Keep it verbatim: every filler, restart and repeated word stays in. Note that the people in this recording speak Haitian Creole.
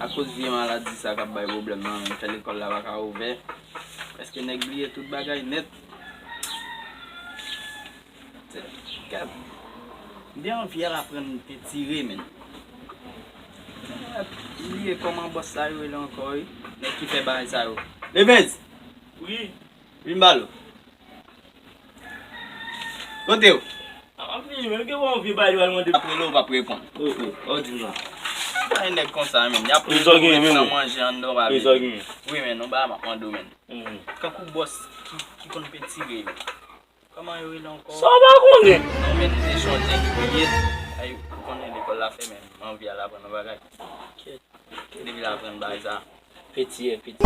Akoz vye maladi sa k ap bay pwoblèm nan, menm fè lekòl la pa ka ouvè. Prèske nèg bliye tout bagay nèt. Gad. M te anvi al aprann pentire, menn. Bliye kòman bòs sa yo rele ankò, wi. Nèg ki fè bagay sa yo. Levez! Wi. Vin ba l. Kote w? A, m ap vini, men, gen yon vye bagay yo al mande. Ap rele w, w p ap reponn. O, o, o, di m sa. Ay, nèg konsa, menn. Y ap rele w, w ap pran manje anndan, w pa vini. Wi, menn, yon bagay m ap mande w, menn. Kankou bòs ki, ki konn pentire yo. Kòman yo rele ankò? Sa w pa konnen? Non, menn, m te chonje, m bliye. Ay, ou konnen lekòl la fèmen, m anvi al aprann yon bagay. Kèt. Depi l aprann bagay sa. Peti, peti.